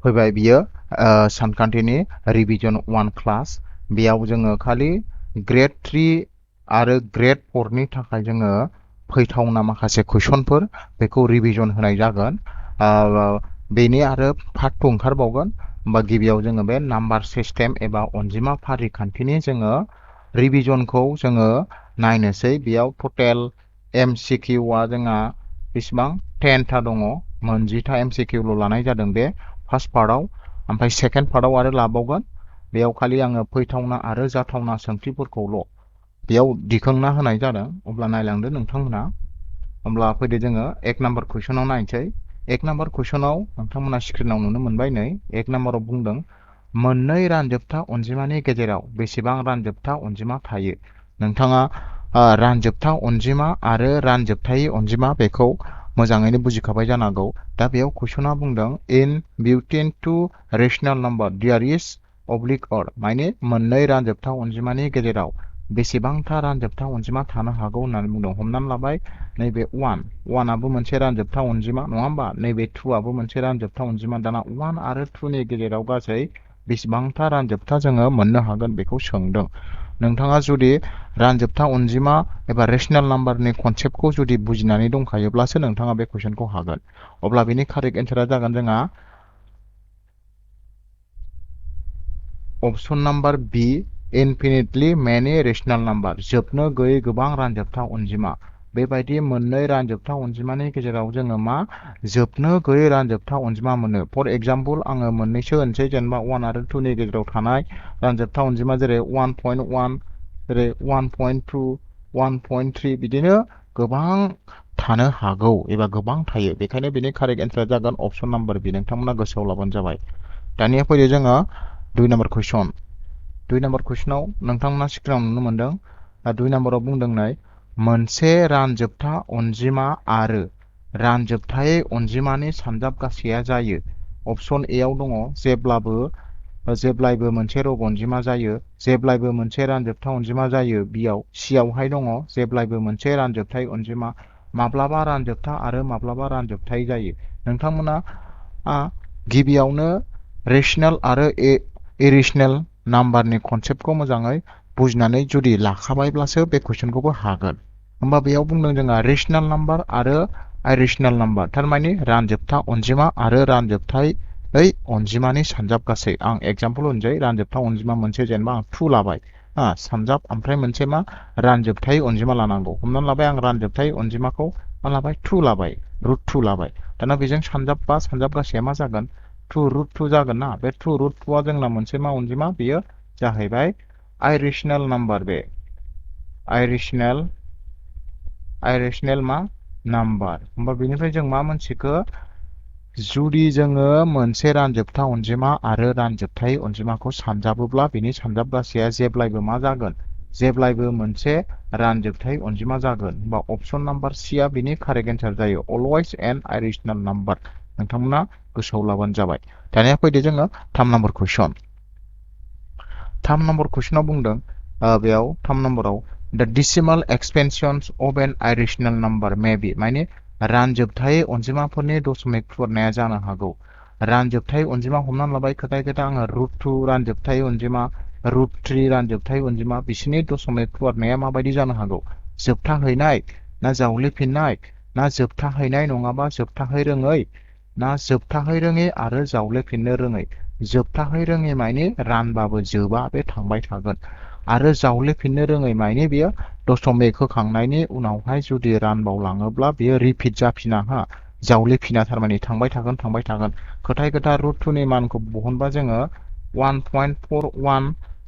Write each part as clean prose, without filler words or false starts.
फैबाय बियो सानखान्थिनि रिभिजन 1 क्लास बेयाव जोङो खालि ग्रेड 3 आरो ग्रेड 4 नि थाखाय जोङो फैथावना माखासे कुइसनफोर बेखौ रिभिजन होनाय जागोन बेनि आरो पार्ट 2 ओंखारबावगोन होमबा गिबियाव जोङो बे नाम्बार सिस्टेम एबा अनजिमा फारिखान्थिनि जोङो रिभिजनखौ जोङो नायनोसै बेयाव टटेल एमसिकिउआ जोंहा बेसेबां 10टा दङ मोनजिथा एमसिकिउल' लानाय जादों बे फार्स्ट पार्टआव ओमफ्राय सेकेन्ड पार्टआव आरो लाबावगोन बेयाव खालि आङो फैथावना आरो जाथावना सोंथिफोरखौल' बेयाव दिखांना होनाय जादों अब्ला नायलांदो नोंथांमोना होमब्ला फैदो जोङो एक नाम्बार कुइसनाव नायनोसै एक नाम्बार कुइसनाव नोंथांमोना स्क्रिनाव नुनो मोनबाय नै एक नाम्बाराव बुंदों मोननै रानजोबथा अनजिमानि गेजेराव बेसेबां रानजोबथा अनजिमा थायो नोंथाङा रानजोबथा अनजिमा आरो रानजोबथायै अनजिमा बेखौ मोजाङैनो बुजिखाबाय जानांगौ दा बेयाव कुइसना बुंदों in between two rational number there is अब्लिक अर माने मोननै रानजोबथा अनजिमानि गेजेराव बेसेबांथा रानजोबथा अनजिमा थानो हागौ होननानै बुंदों हमनानै लाबाय नैबे 1 आबो मोनसे रानजोबथा अनजिमा नङा होमबा नैबे 2 आबो मोनसे रानजोबथा अनजिमा दाना 1 आरो 2 नि गेजेराव गासै बेसेबांथा रानजोबथा जोङो मोननो हागोन बेखौ सोंदों नोंथाङा जुदि रानजोबथा अनजिमा एबा रेशनेल नाम्बारनि कनसेप्टखौ जुदि बुजिनानै दंखायोब्लासो नोंथाङा बे कुइसनखौ हागोन अब्ला बेनि कारेक्ट एन्सारा जागोन जोंहा ऑप्शन नंबर बी इनफिनिटली मेनी रेशनेल नंबर जोबनो गैयै गोबां रानजोबथा अनजिमा बेबायदि मोननै रानजोबथा अनजिमानि गेजेराव जोङो मा जोबनो गैयै रानजोबथा अनजिमा मोनो फर एग्जांपल आङो मोननैसो होनसै जेनेबा 1 आरो 2 नि गेजेराव थानाय रानजोबथा अनजिमा जेरै 1.1 जेरै 1.2 1.3 बिदिनो गोबां थानो हागौ एबा गोबां थायो बेखायनो बेनि कारेक्ट एन्सारा जागोन ऑप्शन नंबर बी नोंथांमोना गोसोआव लाबानो जाबाय दानिया फैदो जोङो 2 नम्बर कुइसन 2 नम्बर कुइसनाव नोंथांमोना स्क्रिनाव नुनो मोनदों 2 नम्बराव बुंदों नै मोनसे रानजोबथा अनजिमा आरो रानजोबथायै अनजिमानि सानजाबगासेया जायो ऑप्शन ए आव दङ जेब्लायबो मोनसे रग अनजिमा जायो जेब्लायबो मोनसे रानजोबथा अनजिमा जायो बियाव सी आवहाय दङ जेब्लायबो मोनसे रानजोबथाय अनजिमा माब्लाबा रानजोबथा आरो माब्लाबा रानजोबथाय जायो नोंथांमोना गिबियावनो रेशनेल आरो इरेशनेल नाम्बारनि कनसेप्टखौ मोजाङै बुजिनानै जुदि लाखाबायब्लासो बे कुइसनखौबो हागोन होमबा बेयाव बुंदों जोंहा रेशनेल नाम्बार आरो आइरेशनेल नाम्बार थारमाने रानजोबथा अनजिमा आरो रानजोबथायै अनजिमानि सानजाबगासै आं एग्जांपल होनसै रानजोबथा अनजिमा मोनसे जेनेबा आं 2 लाबाय सानजाब ओमफ्राय मोनसे मा रानजोबथायै अनजिमा लानांगौ हमनानै लाबाय आं रानजोबथायै अनजिमाखौ मा लाबाय 2 लाबाय रुट 2 लाबाय दाना बेजों सानजाबबा सानजाबगासेया मा जागोन 2 रुट 2 जागोन ना बे 2 रुट 2 आ जोंना मोनसे मा अनजिमा बेयो जाहैबाय आइरेशनेल नाम्बार बे आइरेशनेल मा नाम्बार होमबा बेनिफ्राय जों मा मोनथिखो जुदि जोङो मोनसे रानजोबथा अनजिमा आरो रानजोबथायै अनजिमाखौ सानजाबोब्ला बेनि सानजाबगासेया जेब्लायबो मा जागोन जेब्लायबो मोनसे रानजोबथायै अनजिमा जागोन होमबा ऑप्शन नंबर सी आ बेनि कारेक्ट एन्सार जायो अलवेज एन आइरेशनेल नाम्बार नोंथांमोना गोसोआव लाबानो जाबाय दानिया फैदो जोङो 3 नम्बर कुइसन 3 नम्बर कुइसनाव बुंदों बेयाव 3 नम्बराव the decimal expansions of an irrational number may be माने रानजोबथायै अनजिमाफोरनि दशमिक फुवारनाया जानो हागौ रानजोबथायै अनजिमा हमनानै लाबाय खोथा आङो रुट 2 रानजोबथायै अनजिमा रुट 3 रानजोबथायै अनजिमा बिसोरनि दशमिक फुवारनाया माबायदि जानो हागौ जोबथाहैनाय ना जावलेफिननाय ना जोबथाहैनाय नङाबा जोबथाहै रोङै ना जोबथाहै रोङै आरो जावलेफिननो रोङै जोबथाहै रोङै माने रानबाबो जोबा बे थांबाय थागोन आरो जावलेफिननो रोङै माने बेयो दशमिक होखांनायनि उनावहाय जुदि रानबावलाङोब्ला बेयो रिपिट जाफिना जावलेफिना थारमाने थांबाय थागोन खोथा रुट 2 नि मानखौ बहनबा जोङो 1.41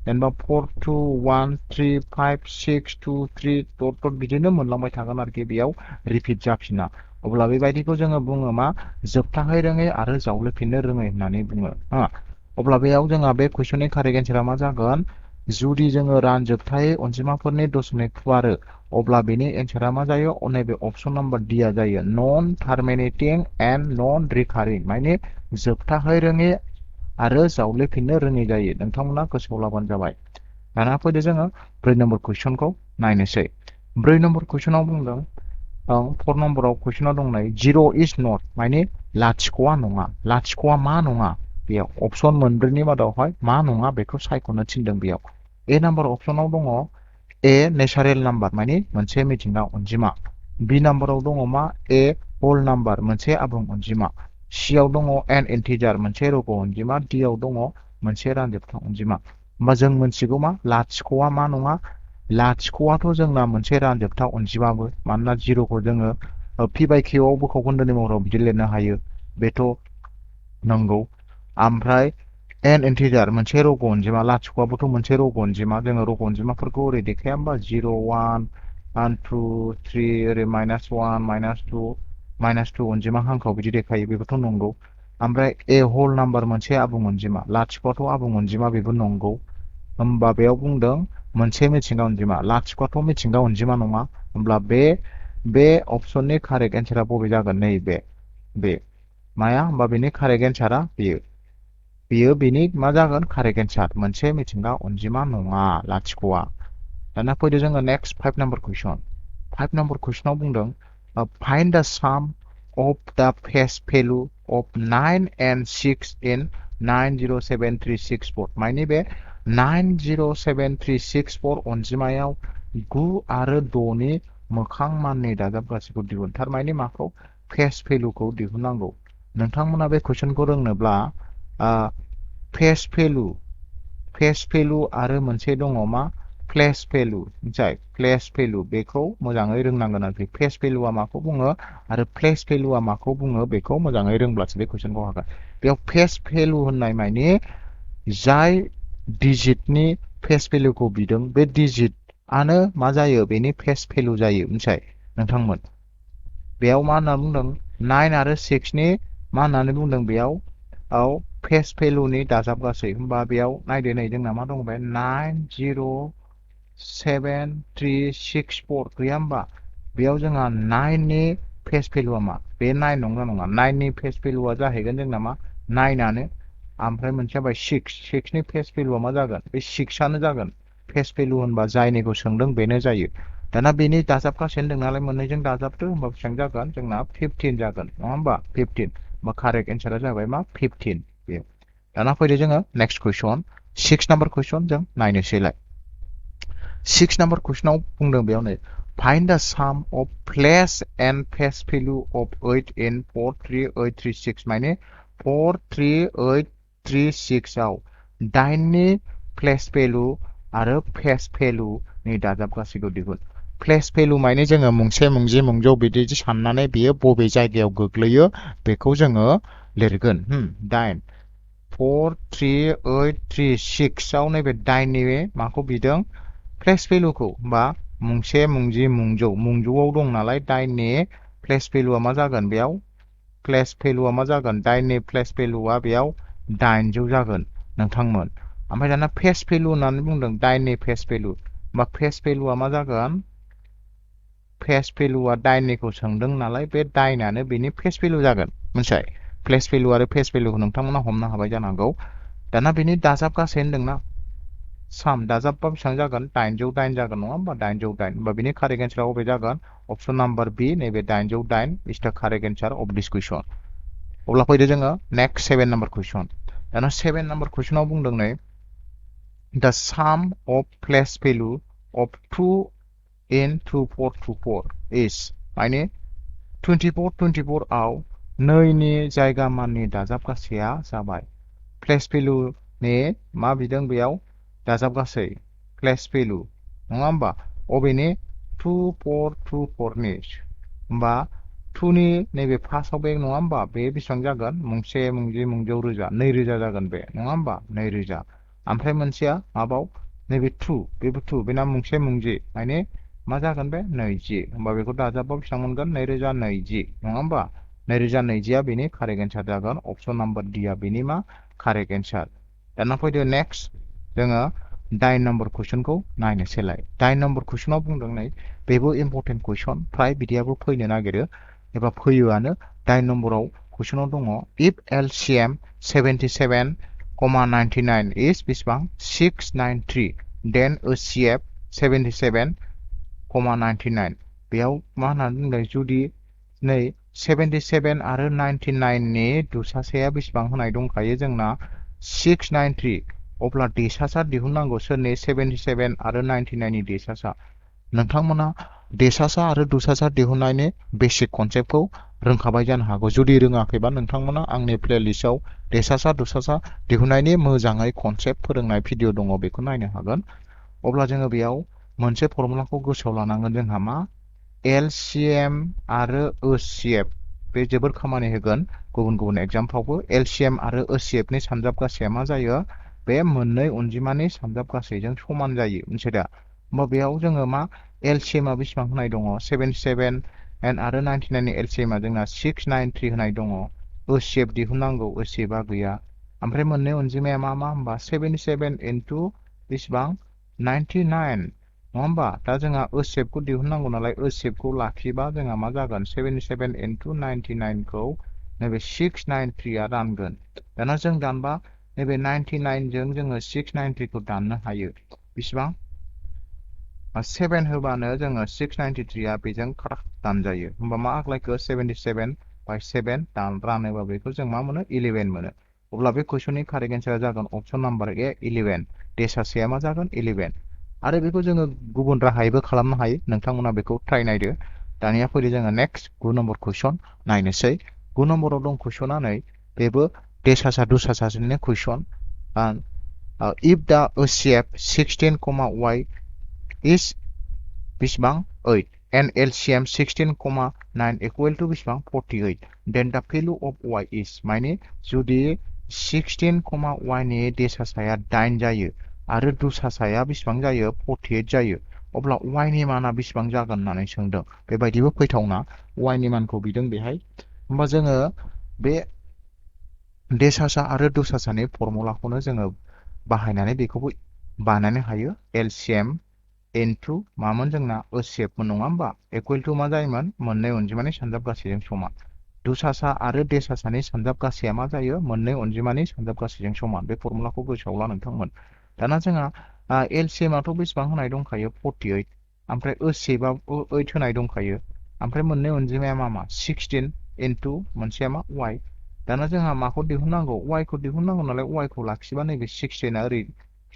जेनेबा 4213562 बिदिनो मोनलांबाय थागोन आरोखि बेयाव रिपिट जाफिना अब्ला बेबायदिखौ जोङो बुङो मा जोबथाहै रोङै आरो जावलेफिननो रोङै होननानै बुङो अब्ला बेयाव जोंहा बे कुइसननि कारेक्ट एन्सारा मा जागोन जुदि जोङो रानजोबथायै अनजिमाफोरनि दशमिक फुवारो अब्ला बेनि एन्सारा मा जायो नैबे ऑप्शन नम्बर डी आ जायो नन टार्मिनेटिं एन्ड नन रिकारिं माने जोबथाहै रोङै आरो जावलेफिननो रोङै जायो नोंथांमोना गोसोआव लाबानो जाबाय दाना फैदो जोङो 4 नम्बर कुइसनखौ नायनोसै 4 नम्बर कुइसनाव बुंदों 4 नम्बराव कुइसनाव दंनाय 0 इज नट माने लाथिख'आ नङा लाथिख'आ मा नङा बेयाव अपसन मोनब्रैनि मादावहाय मा नङा बेखौ सायख'नो थिनदों बेयाव ए नाम्बार अपसनाव दङ ए नेचारेल नाम्बार माने मोनसे मिथिंगा अनजिमा बि नाम्बाराव दङ मा ए होल नाम्बार मोनसे आबुं अनजिमा सियाव दङ एन इन्टिजार मोनसे रग' अनजिमा डियाव दङ मोनसे रानजोबथाव अनजिमा होमबा जों मोनथिगौ मा लाथिख'आ मा नङा लाथिख'आथ' जोंना मोनसे रानजोबथाव अनजिमाबो मानोना जिर'खौ जोङो पि बाय किउआव बोखाव खोन्दोनि महराव बिदि लिरनो हायो बेथ' नंगौ ओमफ्राय एन इन्टिजार मोनसे रग' अनजिमा लाथिख'आबोथ' मोनसे रग' अनजिमा जोङो रग' अनजिमाफोरखौ ओरै देखाया होमबा 0 1 2 3 ओरै -1 -2 अनजिमा हांखोआव बिदि देखायो बेबोथ' नंगौ ओमफ्राय ए होल नाम्बार मोनसे आबुं अनजिमा लाथिख'आथ' आबुं अनजिमा बेबो नंगौ होमबा बेयाव बुंदों मोनसे मिथिंगा अनजिमा लाथिख'आथ' मिथिंगा अनजिमा नङा होमब्ला बे अपसननि कारेक्ट एन्सारा बबे जागोन नैबे बे माया होमबा बेनि कारेक्ट एन्सारा बेयो बेनि मा जागोन कारेक्ट एन्सार मोनसे मिथिंगा अनजिमा नङा लाथिख'आ दाना फैदो जोङो नेक्स्ट 5 नाम्बार कुइसन 5 नाम्बार कुइसनाव बुंदों फाइन्ड द साम of the face value of 9 and 6 in 907364 माने बे 907364 अनजिमायाव 9 आरो 6 नि मोखां माननि दाजाब गासैखौ दिहुन थारमाने माखौ फेस भेलुखौ दिहुननांगौ नोंथांमोना बे कुइसनखौ रोंनोब्ला फेस भेलु आरो मोनसे दङ मा प्लेस भेलु मिथिबाय प्लेस भेलु बेखौ मोजाङै रोंनांगोन आरोखि फेस भेलुआ माखौ बुङो आरो प्लेस भेलुआ माखौ बुङो बेखौ मोजाङै रोंब्लासो बे कुइसनखौ हागोन बेयाव फेस भेलु होननाय माने जाय डिजिटनि फेस भेलुखौ बिदों बे डिजिटआनो मा जायो बेनि फेस भेलु जायो मिथिबाय नोंथांमोन बेयाव मा होनना बुंदों 9 आरो 6 नि मा होननानै बुंदों बेयाव फेस भेलुनि दाजाब गासै होमबा बेयाव नायदो नै जोंना मा दङ बे 907364 गैया होमबा बेयाव जोंहा 9 नि फेस भेलुआ मा बे 9 नंगौना नङा 9 नि फेस भेलुआ जाहैगोन जोंना मा 9 आनो ओमफ्राय मोनसेया जाबाय 6 नि फेस भेलुआ मा जागोन बे 6 आनो जागोन फेस भेलु होनबा जायनिखौ सोंदों बेनो जायो दाना बेनि दाजाब गासै होनदों नालाय मोननैजों दाजाबदो होमबा बेसेबां जागोन जोंना 15 जागोन नङा होमबा 15 होमबा कारेक्ट एन्सारा जाबाय मा 15 बे दाना फैदो जोङो नेक्स्ट कुइसन 6 नाम्बार कुइसन जों नायनोसैलाय 6 नाम्बार कुइसनाव बुंदों बेयावनो find the sum of place and face value of 8 in 43836 माने 43836 आव 8 नि place value आरो face value नि दाजाब गासैखौ दिहुन place value माने जोङो मुंसे मुंजि मुंजौ बिदि साननानै बेयो बबे जायगायाव गोग्लैयो बेखौ जोङो लिरगोन 8 43836 आव नैबे 8 नि माखौ बिदों प्लेस भेलुखौ बा मुंसे मुंजि मुंजौ मुंजौआव दं नालाय 8 नि प्लेस भेलुआ मा जागोन बेयाव प्लेस भेलुआ मा जागोन 8 नि प्लेस भेलुआ बेयाव 800 जागोन नोंथांमोन ओमफ्राय दाना फेस भेलु होननानै बुंदों 8 नि फेस भेलु बा फेस भेलुआ मा जागोन फेस भेलुआ 8 निखौ सोंदों नालाय बे 8 आनो बेनि फेस भेलु जागोन मिथिबाय प्लेस भेलु आरो फेस भेलुखौ नोंथांमोना हमनो हाबाय जानांगौ दाना बेनि दाजाब गासै होनदोंना साम दाजाबबा बेसेबां जागोन 808 जागोन नङा होमबा 808 होमबा बिनि कारेक्ट एन्सारा बबे जागोन अपसन नाम्बार बि नैबे 808 इज द कारेक्ट एन्सार अफ दिस कुइसन अब्ला फैदो जोङो नेक्स्ट 7 नाम्बार कुइसन दाना 7 नाम्बार कुइसनाव बुंदों नै the sum of place value of 2 in 2424 is माने 2424 आव 2 नि जायगा माननि दाजाब गासैया जाबाय प्लेस भेलु नि मा बिदों बेयाव दाजाब गासै प्लेस भेलु नङा होमबा अबेनि 2424 नि होमबा 2 नि नैबे फार्स्टआव बे नङा होमबा बे बेसेबां जागोन मुंसे मुंजि मुंजौ रोजा 2000 जागोन बे नङा होमबा 2000 ओमफ्राय मोनसेया माबाव नैबे 2 बेबो 2 बेना मुंसे मुंजि माने मा जागोन बे 20 होमबा बेखौ दाजाबबा बेसेबां मोनगोन 2020 नङा होमबा 2020 आ बेनि कारेक्ट एन्सार जागोन अपसन नाम्बार डि आ बेनि मा कारेक्ट एन्सार दाना फैदो नेक्स्ट जोङो 9 नम्बर कुइसनखौ नायनोसैलाय 9 नम्बर कुइसनाव बुंदों नै बेबो इम्परटेन्ट कुइसन फ्राय बिदियाबो फैनो नागिरो एबा फैयोआनो 9 नम्बराव कुइसनाव दङ if LCM 77,99 is बेसेबां 693 then HCF 77,99 बेयाव मा होननानै बुंदों जुदि नै 77 आरो 99 नि दुसासाया बेसेबां होनाय दंखायो जोंना 693 अब्ला देसासा दिहुननांगौ सोरनि 77 आरो 99 नि देसासा नोंथांमोना देसासा आरो दुसासा दिहुननायनि बेसिक कनसेप्टखौ रोंखाबाय जानो हागौ जुदि रोङाखैबा नोंथांमोना आंनि प्लेलिस्टआव देसासा दुसासा दिहुननायनि मोजाङै कनसेप्ट फोरोंनाय भिडिअ दङ बेखौ नायनो हागोन अब्ला जोङो बेयाव मोनसे फर्मुलाखौ गोसोआव लानांगोन जोंहा मा LCM आरो OCF बे जोबोर खामानि होगोन गुबुन गुबुन एग्जामफ्रावबो LCM आरो OCF नि सानजाब गासैया मा जायो बे मोननै अनजिमानि सानजाब गासैजों समान जायो मोनसे दा होमबा बेयाव जोङो मा LCM आ बेसेबां होनाय दङ 77 आरो 99 नि LCM आ जोंना 693 होनाय दङ OCF दिहुननांगौ OCF आ गैया ओमफ्राय मोननै अनजिमाया मा मा होमबा 77 इनटु बेसेबां 99 नङा होमबा दा जोंहा OCF खौ दिहुननांगौ नालाय OCF खौ लाखिबा जोंहा मा जागोन 77 इनटु 99 खौ नैबे 693 आ रानगोन दाना जों दानबा नैबे 99 जों जोङो 693 खौ दाननो हायो बेसेबां 7 होबानो जोङो 693 आ बेजों दानजायो होमबा मा आग्लायखो 77 बाय 7 रानोबा बेखौ जों मा मोनो 11 मोनो अब्ला बे कुइसननि कारेक्ट एन्सारा जागोन अपसन नाम्बार ए 11 देसासेया मा जागोन 11 आरो बेखौ जोङो गुबुन राहायैबो खालामनो हायो नोंथांमोना बेखौ ट्राइ नायदो दानिया फैदो जोङो नेक्स्ट 9 नम्बर कुइसन नायनोसै 9 नम्बराव दं कुइसना नै बेबो देसासा दुसासानिनो कुइसन if the OCF 16, y is बेसेबां 8 and LCM 16,9 equal to बेसेबां 48 then the value of y is माने जुदि 16, y नि देसासाया 8 जायो आरो दुसासाया बेसेबां जायो 48 जायो अब्ला y नि माना बेसेबां जागोन होननानै सोंदों बेबायदिबो फैथावना y नि मानखौ बिदों बेहाय होमबा जोङो बे देसासा आरो दुसासानि फर्मुलाखौनो जोङो बाहायनानै बेखौबो बानायनो हायो LCM इनटु मामोन जोंना OCF मोन नङा होमबा इकुवेल टु मा जायोमोन मोननै अनजिमानि सानजाब गासैजों समान दुसासा आरो देसासानि सानजाब गासैया मा जायो मोननै अनजिमानि सानजाब गासैजों समान बे फर्मुलाखौ गोसोआव ला नोंथांमोन दाना जोंहा LCM आथ' बेसेबां होनाय दंखायो 48 ओमफ्राय OCF आ 8 होनाय दंखायो ओमफ्राय मोननै अनजिमाया मा 16 इनटु मोनसेया मा y दाना जोंहा माखौ दिहुननांगौ y खौ दिहुननांगौ नालाय y खौ लाखिबा नैबे 16 आ ओरै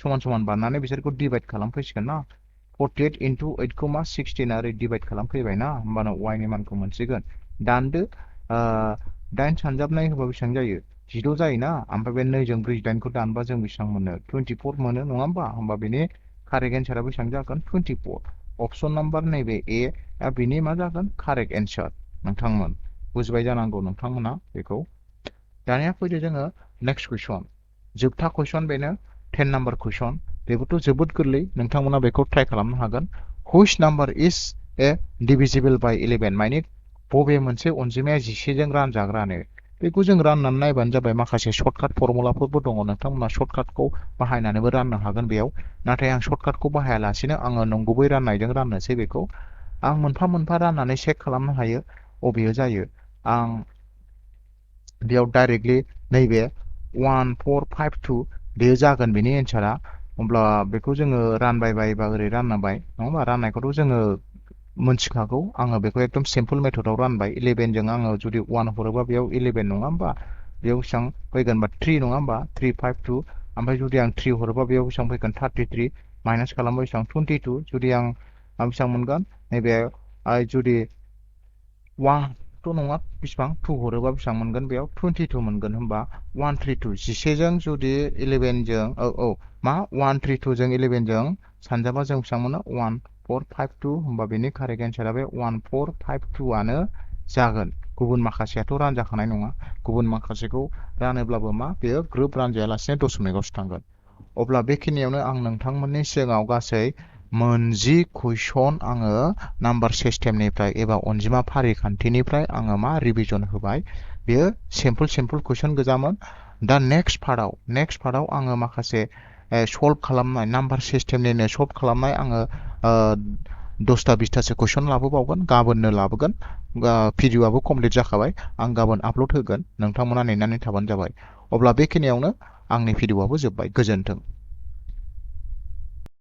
समान समान बारनानै बिसोरखौ डिभाइड खालामफैसिगोन ना 48 इनटु 8 को मा 16 आ ओरै डिभाइड खालामफैबाय ना होमबानो y नि मानखौ मोनसिगोन दानदो 8 सानजाबनाय होबा बेसेबां जायो 16 जायोना ओमफ्राय बे 2 जों 48 खौ दानबा जों बेसेबां मोनो 24 मोनो नङा होमबा होमबा बेनि कारेक्ट एन्सारा बेसेबां जागोन 24 अपसन नाम्बार नैबे ए आ बेनि मा जागोन कारेक्ट एन्सार नोंथांमोन बुजिबाय जानांगौ नोंथांमोना बेखौ दानिया फैदो जोङो नेक्स्ट कुइसन जोबथा कुइसन बेनो 10 नाम्बार कुइसन बेबोथ' जोबोद गोरलै नोंथांमोना बेखौ ट्राइ खालामनो हागोन which number is a divisible by 11 माने बबे मोनसे अनजिमाया 11 जों रानजाग्रानो बेखौ जों राननानै नायबानो जाबाय माखासे सर्टकाट फर्मुलाफोरबो दङ नोंथांमोना सर्टकाटखौ बाहायनानैबो राननो हागोन बेयाव नाथाय आं सर्टकाटखौ बाहायालासिनो आङो नंगुबै राननायजों राननोसै बेखौ आं मोनफा मोनफा राननानै चेक खालामनो हायो बबेयो जायो आं बेयाव डाइरेक्टलि नैबे 1452 बेयो जागोन बेनि एन्सारा अब्ला बेखौ जोङो रानबाय बायबा ओरै रानबाय नङा होमबा राननायखौथ' जोङो मोनथिखागौ आङो बेखौ एकदम सिम्पल मेथडआव रानबाय 11 जों आङो जुदि 1 हरोबा बेयाव 11 नङा होमबा बेयाव बेसेबां फैगोन बा 3 नङा होमबा 352 ओमफ्राय जुदि आं 3 हरोबा बेयाव बेसेबां फैगोन 33 माइनास खालामबा बेसेबां 22 जुदि आं बेसेबां मोनगोन नैबे जुदि 1 थ' नङा बेसेबां 2 हरोबा बेसेबां मोनगोन बेयाव 22 मोनगोन होमबा 132 11 जों जुदि 11 जों मा 132 जों 11 जों सानजाबा जों बेसेबां मोनो 1452 होमबा बेनि कारेक्ट एन्सारा बे 1452 आनो जागोन गुबुन माखासेयाथ' रानजाखानाय नङा गुबुन माखासेखौ रानोब्लाबो मा बेयो ग्रुप रानजायालासिनो दशमिकआवसो थांगोन अब्ला बेखिनियावनो आं नोंथांमोननि सिगाङाव गासै मोनजि कुइसन आङो नाम्बार सिस्टेमनिफ्राय एबा अनजिमा फारिखान्थिनिफ्राय आङो मा रिभिजन होबाय बेयो सिम्पल कुइसन गोजामोन दा नेक्स्ट पार्टआव आङो माखासे सल्भ खालामनाय नाम्बार सिस्टेमनिनो सल्भ खालामनाय आङो 10टा 20टासो कुइसन लाबोबावगोन गाबोननो लाबोगोन भिडिअआबो कमप्लिट जाखाबाय आं गाबोन आपल'ड होगोन नोंथांमोना नेनानै थाबानो जाबाय अब्ला बेखिनियावनो आंनि भिडिअआबो जोब्बाय गोजोन्थों